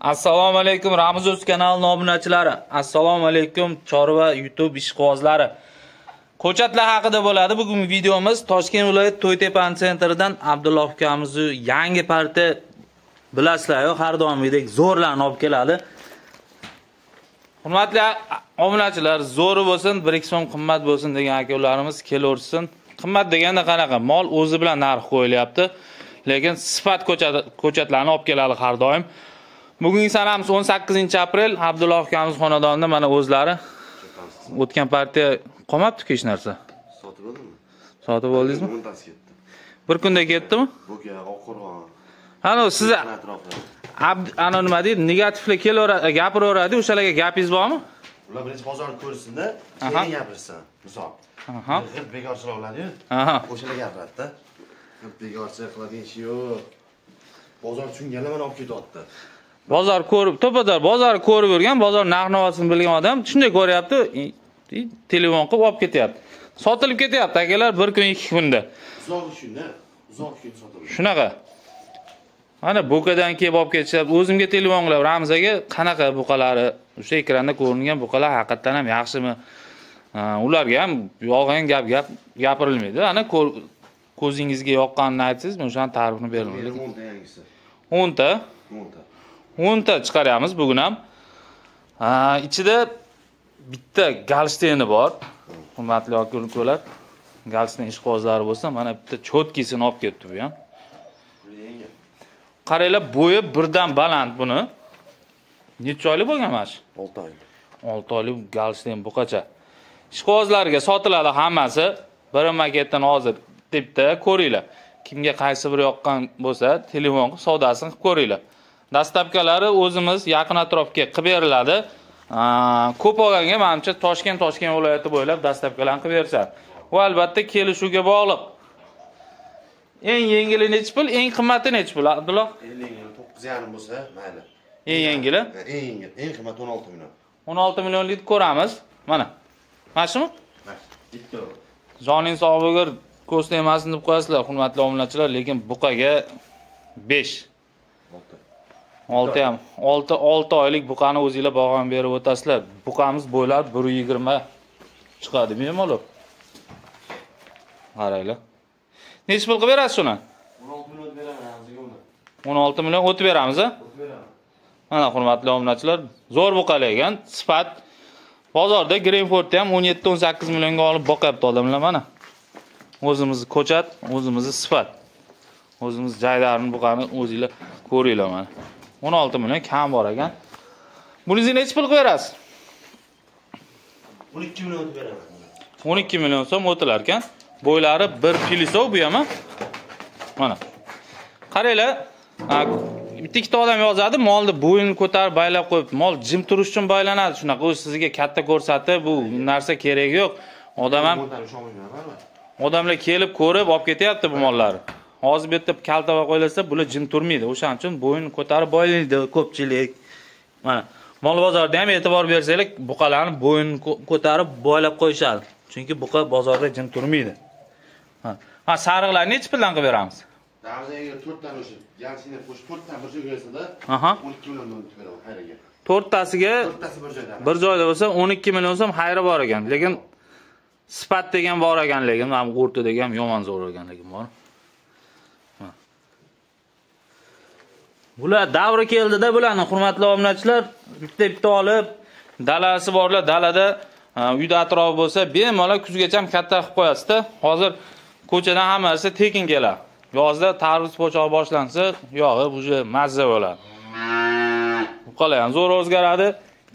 Assalomu alaykum Ramiz O'z kanalining obunachilari. Assalomu alaykum chorva YouTube ishqibozlari. Ko'chatlar haqida bo'ladi bugungi videomiz. Toshkent viloyati To'ytepa sentridan Abdulloh ukamizni yangi partiya bilasizlar-ku, har doimgidek zo'rlarni olib keladi. Hurmatli obunachilar, zo'ri bo'lsin, 1-2 so'm qimmat bo'lsin degan akalarimiz kelaversin. Qimmat deganda qanaqa? Mol o'zi bilan narx qo'yilyapti. Lekin sifat ko'chatlarni olib keladi har doim. Bugungi sanamiz 18-aprel. Abdulloh ukamiz xonadonida mana o'zlari o'tgan partiya qolmabdi-ku hech narsa. Sotib oldimmi? Sotib oldingizmi? 10tasi ketdi. Bir kunda ketdimi? Bo'ka, Oqqo'rg'on. Ana siz ana nima deydi? Negativlar kelaveradi, gapiraveradi, o'shalarga gapingiz bormi? Ular birinchi bozorni ko'rsinda, keyin gapirsin. Misol. G'ir bekorchilar oladi-yu. O'shalar gapiradi-da. G'ir bekorchi qiladigan ishi yo'q. Bozor tushunganlar mana olib ketyapti. Bozor ko'rib, to'pa'zor bozor ko'rib yurgan, bozor narx-navosini bilgan odam shunday ko'ryapti, telefon qilib olib ketyapti. Sotilib ketyapti akalar bir kun, 2 kunda. Uzoq shunda, uzoq kun sotiladi. Shunaqa. Mana Bo'kadan kelib olib ketishyapti. O'zimga telefon qilib, Ramiz aka, qanaqa buqalari, o'sha ekranda ko'ringan buqalar haqiqatan ham yaxshimi? Ularga ham yolg'on gap gapirilmaydi. Ana ko'zingizga yoqqanini aytsangiz, men o'shani ta'rifini beraman. 10 ta yangisi. 10 ta? 10 ta. 10 ta chiqaryapmiz bugun ham. Ichida bitta galshteni bor. Hurmatli aka-ukalar, galshteni ishqibozlari bo'lsa, mana bitta cho'tkisini olib ketdi bu ham. Qaranglar, bo'yi birdan baland buni. Necha oylik bo'lgan mana shu? 6 oylik. 6 oylik galshteni buqacha. Ishqibozlarga sotiladi hammasi. Bir maketdan hozir debda ko'ringlar. Kimga qaysi biri yoqqan bo'lsa, telefon qilib savdosini qilib ko'ringlar. Dastavkalari o'zimiz yaqin atrofga qilib beriladi. Ko'p olganga menimcha Toshkent viloyati bo'ylab dastavkalarni qilib berishadi. Bu albatta kelishuvga bog'liq. Eng yengili necha pul, eng qimmati necha pul, Abdulloh? Eng yengili 9.5 bo'lsa, mayli. Eng yengili? Eng yengil, eng qimmati 16 million. 16 millionlik ko'ramiz. Mana. Mana shumi? Mana, bitta. Joning sog' bo'gir, ko'z tegmasin deb qo'yasizlar, hurmatli obunachilar, lekin buqaga 5. 6 ham 6 oylik buqani o'zingizlar bog'on berib o'tasizlar. Buqamiz bo'ylab 1.20 chiqadi bemalol. Qaranglar. Necha pul qilib berasiz shuni? 16 million beraman o'ziga uni. 16 million o'tib beramiz, a? O'tib beramiz. Mana hurmatli obunachilar, zo'r buqalar ekan, sifat. Bozorda Greenfordni ham 17-18 millionga olib boqyapti odamlar mana. O'zimizni ko'chat, o'zimizni sifat. O'zimiz jaydarni buqani o'zingizlar ko'ringlar mana. 16 million kam bor ekan. Bunisi necha pul qilib berasiz? 12 million o'tib beraman. 12 million so'm o'tilar ekan. Bo'ylari 1 kilisov bu ham. Mana. Qaranglar, bitta ikkita odam yozadi, molni bo'yini ko'tarib baylab qo'yib, mol jim turish uchun baylanadi. Shunaqa o'zi sizga katta ko'rsatib, bu narsa keragi yo'q. Odam ham odamlar kelib ko'rib olib ketyapti bu mollarni. Hozir bu yerda kaltava qo'yilsa, bular jim turmaydi. O'shaning uchun bo'yini ko'tarib boylaydi ko'pchilik. Mana mol bozorida ham e'tibor bersanglar, buqalarni bo'yini ko'tarib boylab qo'yishadi. Chunki buqa bozorda jim turmaydi. Ha, sariqlarni necha puldan qilib beramiz? Ramiz aka 4 tani o'sha galsini qo'shib 4 tani bir joyga kelsa-da, 12 million o'tib beraman xayriga. 4 tasiga 4tasi bir joyda. Bir joyda bo'lsa 12 million so'm xayri bor ekan. Lekin sifat degan bor ekan, lekin mana bu o'rtadagi ham yomon zo'r ekan, lekin bor. Bular davri keldida bularni hurmatli obunachilar bitta-bitta olib, dalasi borlar, dalada uyda atrofi bo'lsa, bemalol kuzgacha ham katta qilib qo'yasiz-da. Hozir ko'chadan hammasi tekin keladi. Yozda tarvuz po'chog'i boshlansa, yog'i уже mazza bo'ladi. Buqalar ham zo'r o'zgaradi.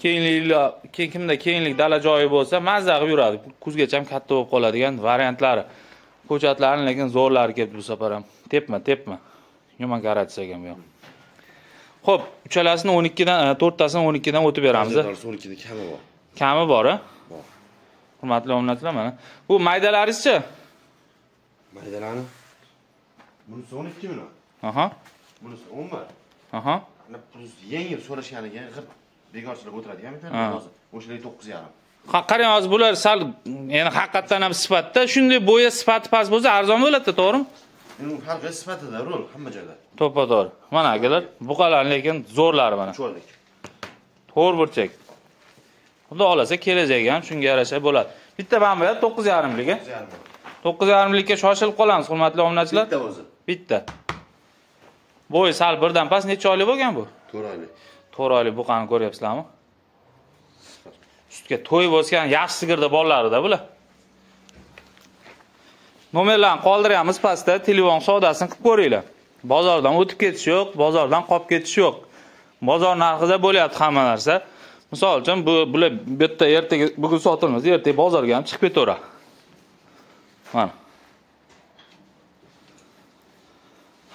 Keyinliklar, kimda keyinlik dala joyi bo'lsa, mazza qilib yuradi. Kuzgacha ham katta bo'lib qoladigan variantlari. Ko'chatlarning lekin zo'rlari keldi bu safar ham. Tepma, tepma. Yomon karatsiya ekan bu ham. Xo'p, uchalasini 12 dan, to'rttasini 12 dan o'tib beramiz. 12 da kami bor. Kami bor, a? Bor. Hurmatli obunachilar, mana. Bu maydalaringizchi? Maydalarni bunisi 12 million. Aha. Bunisi 11. Aha. Ana plus yengil so'rashganiga g'irt bekorchilar o'tiradigan bitta hozir. O'shalar 9.5. Qarang, hozir bular sal, ya'ni haqiqatan ham sifatda, shunday bo'yi sifati past bo'lsa arzon bo'ladi, to'g'rimi? Endi farqi sifatida rol hamma joyda. To'ppa-to'g'ri. Mana akalar, buqalar lekin zo'rlari mana. 3 oylik. To'rt burchak. Xudo xolasa kelajagi ham shunga yarasha bo'ladi. Bitta mana bu yer 9,5 lik. 9,5 likka shoshilib qolamiz, hurmatli obunachilar. Bitta o'zi. Bitta. Bo'yi sal birdan past, necha oylik bo'lgan bu? 4 oylik. 4 oylik buqani ko'ryapsizlarmi? Sutga to'yib o'sgan yaxshi sigirda bolalarida bular. Nomerlarni qoldiramiz pastda, telefon savdosini qilib ko'ringlar. Bozordan o'tib ketish yo'q, bozordan qolib ketish yo'q. Bozor narxida bo'lyapti hamma narsa. Misol uchun bu bular bu yerda ertaga bugun sotilmasa, ertaga bozorga ham chiqib ketaveradi. Mana.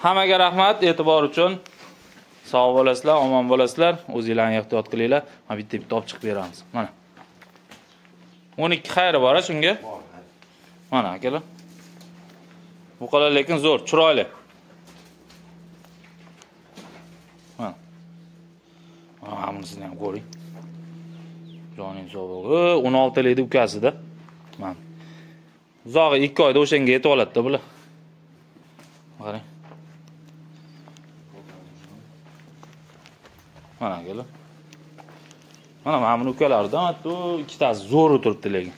Hammaga rahmat e'tibor uchun. Sog' bo'lasizlar, omon bo'lasizlar, o'zingizlarni ehtiyot qilinglar. Mana bitta-bitta olib chiqib beramiz. Mana. 12 xayri bor shunga. Mana akalar. Buqalar lekin zo'r, chiroyli. Mana. Mana bunisini ham ko'ring. Joning sog' bo'lsin. 16 likda ukasida. Mana. Uzog'i 2 oyda o'shanga yetib oladi-da bular. Qarang. Mana akalar. Mana mana buni ukalaridan hatto ikkitasi zo'r o'tiribdi lekin.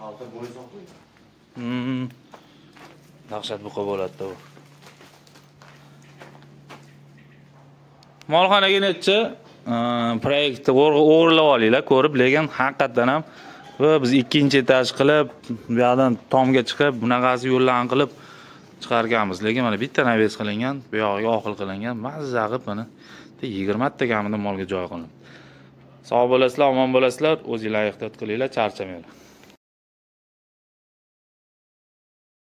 Olti bo'yi soqlaydi. Dahshat buqa bo'ladi-da bu. Molxonaga necha proyektni o'g'irlab olinglar, ko'rib, lekin haqiqatan ham biz ikkinchi etaj qilib, bu yoqdan tomga chiqib, bunaqasi yo'llarni qilib chiqarganmiz. Lekin mana bitta naves qilingan, bu yog'iga oxil qilingan, mazza qilib mana 20 ta kamida molga joy qilingan. Sog' bo'lasizlar, omon bo'lasizlar, o'zingizlar ehtiyot qilinglar, charchamanglar.